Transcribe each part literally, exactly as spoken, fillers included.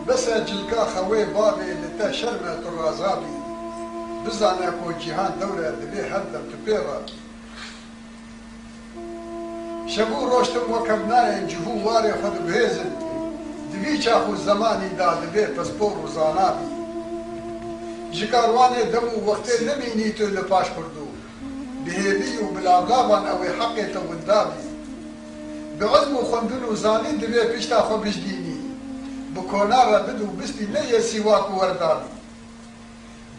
Bes e cilka xewê bavê, li te şerm e tu raza bî. Bizane ku cîhan dewr e, divê her dem tu pê re bî. Şev û roj tim wek hev nayên, cih û warê xwe diguhêzin. Di vî çax û zemanî de divê pispor û zana bî. Ji karwanê dem û wextê nemînî tu li paş pirdo. Bi hêvî û bi lavlavan ew ê heqê te winda bî. Bi ezm û xwendin û zanîn divê pişta xwe bijdînî. Bi kona re bid û bistî, ne yê sîwak û werda bî.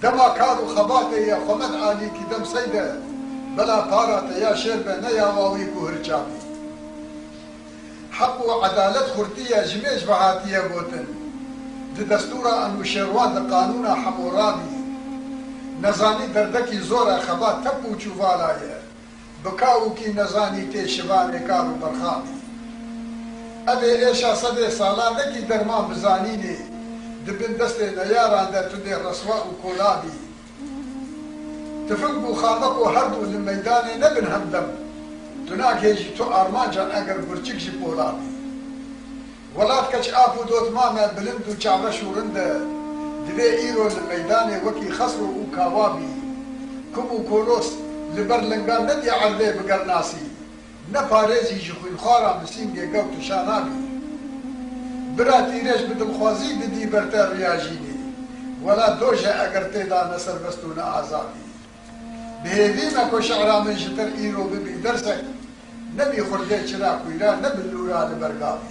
Dema kar û xebatê ye xwe med alîkî, dem seyde, bela para te ya şêr be, ne ya wawî ku hirça bî. Heq û edalet xurtî ye, ji mêj ve hatiye gotin. Di destûra enûşêrwan, di qanûna hemûra bî. Nezanî derdekî zor e, xebat tep û çûvala ye. Bi kawikî nezanî tê şivanê kar û berxa bî. Ev ê êşa sedê salan nekî derman bi zanînê. Di bin destê neyaran de tu dê reswa û kola bî. Tifing û xameko her du li meydanê nebin hemdem. Tu nagihêjî tu armancan eger gurçik ji pola bî. Welat keç ap û dotman e, bilind û çaveş û rind e. Divê îro li meydanê wekî Xesro û Kawa bî. Kum û Kolos li ber lingan nediye erdê bi gernasî. Ne parêzî ji xwînxwara misîngê gewt û şana bî. Bira tîrêj bi dilxwazî didî ber te riya jînê. Welat doj e eger tê de ne serbest û ne aza bî. Bi hêvî me ku şi'ra min ji te re îro bibî dersek, ne bi xurdê çira xwîra, ne bi lûra li ber gavî.